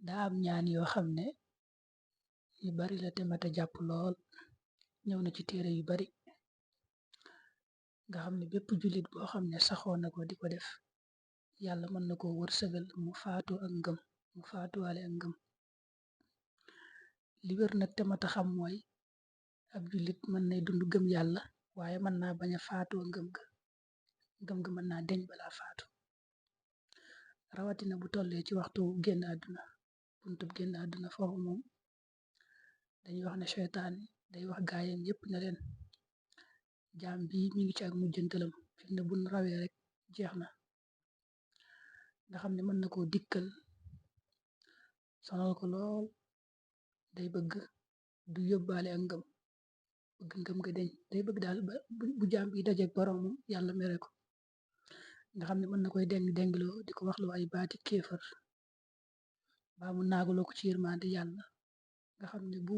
daa am ñaan yoo xam ne yu bari la te mata jàpp lool. ñëw na ci téere yu bari nga xam ne bépp jullit boo xam ne saxoo na ko di ko def yàlla mën na ko wërsëgal mu faatuwaale ak ngëm. li wér nag te mata xam mooy ab jullit mën nay dund gëm yàlla waaye mën naa bañ a faatoo ngëm ga mën naa deñ balaa faatu, rawatina bu tollee ci waxtu génn àdduna. buntub génn àdduna foofu moom dañuy wax ne seytaan day wax gaayam yépp na leen jaam bi mi ngi ci ak mujjantalam, fi ne buñ rawee rek jeex na. nga xam ne mën na koo dikkal sonal ko lool, day bëgg du yóbbaale ak ngëm ga deñ, day bëgg daal ba bu jaam bi dajeek boroomam yàlla mere ko. nga xam ne mën na koy dengloo di ko waxloo ay baati kéefër baa mu naagaloo ko ci yërmande yàlla, nga xam ne bu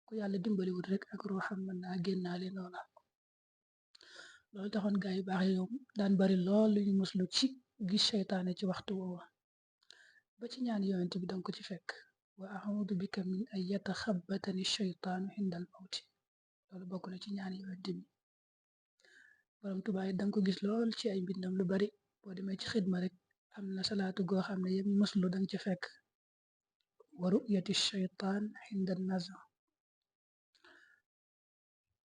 ko yàlla dimbaliwut rek ak ruuxam mën naa génnaale noona. loolu taxoon gaa yu baax yi yow daan bari lool lu ñu muslu ci gis seytaane ci waxtu woowa. ba ci ñaan yonent bi danga ko ci fekk, wa a'uudu bika min an yataxabbatani sheytaanu indal mawti. loolu bokk na ci ñaan yonent bi. borom Tuubaa danga ko gis lool ci ay mbindam lu bari. boo demee ci xidma rek am na salaatu goo xam ne yem muslu danga ci fekk wa ru'yati sheytaan inda nazr.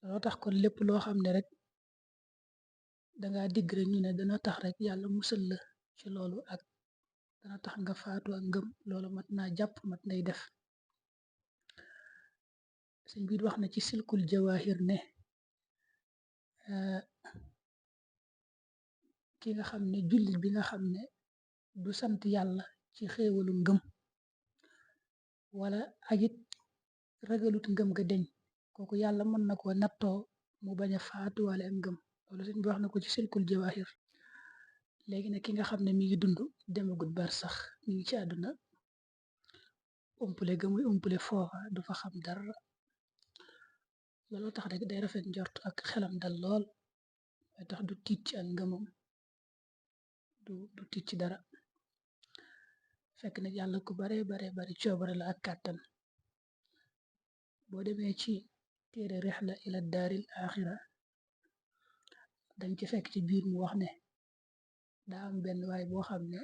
loo tax kon lépp loo xam ne rek danga digg rek ñu ne dana tax rek yàlla musal la ci loolu ak dana tax nga faatu ak ngëm, loolu mat naa jàpp, mat nay def. sëñ biit wax na ci silkul jawahir ne ki nga xam ne jullit bi nga xam ne du sant yàlla ci xéewalu ngëm wala ajit ragalut ngëm ga deñ, kooku yàlla mën na koo nattoo mu bañ a faatuwaale ak ngëm. loolu sëñ bi wax na ko ci silkul jawahir. léegi nag ki nga xam ne mi ngi dund demagut bar sax mi ngi ci àdduna, umpule ga muy umpule foofa du fa xam dara. looloo tax rek day rafet njort ak xelam dal lool, mooy tax du tiit ci ak ngëmam, du tiit ci dara. fekk nag yàlla ku bari coobare la ak kàttan. boo demee ci téere rihla ila daaril axira dañ ci fekk ci biir mu wax ne daa am benn waay boo xam ne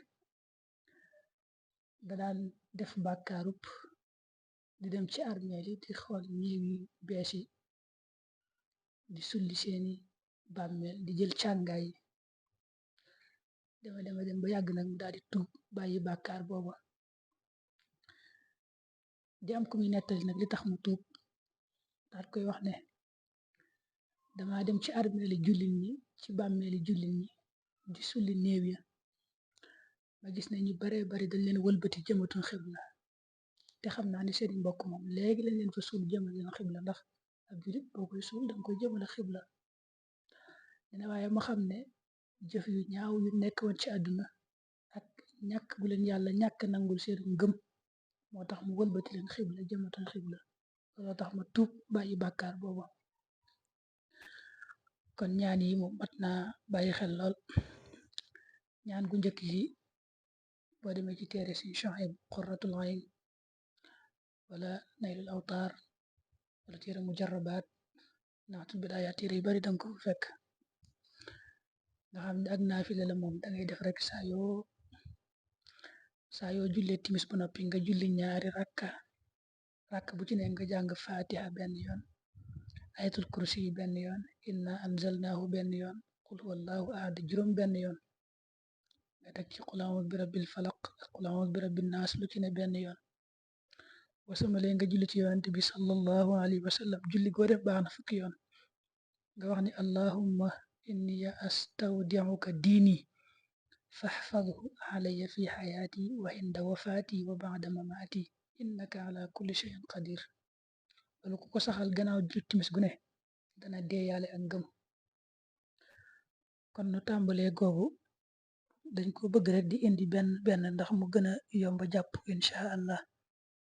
da daan def bàkkaarub di dem ci armeel yi di xool néew yu bees yi, di sulli seeni bàmmeel, di jël càngaay yi. dema dem ba yàgg nag mu daal di tuub bàyyi bàkkaar booba. di am ku muy nettali nag li tax mu tuub, daal koy wax ne dama dem ci armeeli jullit ñi, ci bàmmeeli jullit ñi di sulli néew ya, ma gis ne ñu bari dañ leen wëlbati jëmatuñ xibla, te xam naa ne seeni mbokk moom léegi lañ leen fa suul jëmal leen xibla, ndax ab jullit boo koy suul danga koy jëmale xibla. ne waaye ma xam ne jëf yu ñaaw yu nekk woon ci àdduna ak ñàkk gu leen yàlla ñàkk nangul seen ngëm moo tax mu wëlbati leen xibla jëmatuñ xibla. looloo tax ma tuub bàyyi bàkkaar booba. kon ñaan yi moom mat naa bàyyi xel lool. ñaan gu njëkk yi boo demee ci téere si Shuayb Qurratul Ayn wala Naylul Awtaar wala téere Mujarrabaat Nahtul Bidaayaat, téere yu bari danga ko fekk. nga xam ne ak naafila la moom dangay def rek saa yoo jullee timis ba noppi nga julli ñaari rakka bu ci ne nga jàng fatiha benn yoon, ayatul kursi yi benn yoon, inna anzalnaahu benn yoon, qul huwallahu ahad juróom benn yoon, nga teg ci qul a'udhu bi rabbil falaq ak qul a'udhu bi rabbin naas lu ci ne benn yoon. wasamalee nga julli ci yonent bi sallallahu alayhi wa sallam, julli goo def baax na fukki yoon. nga wax ni allahumma inni astawdi'uka diini fahfadhu alayya fi hayaati wa inda wafaati wa ba'da mamaati innaka ala kulli shay'in qadir. loolu ku ko saxal gannaaw ju timis gu ne dana deeyaale ak ngëm. kon nu tàmbalee googu dañ ko bëgg rek di indi benn ndax mu gën a yomb jàpp incha allah.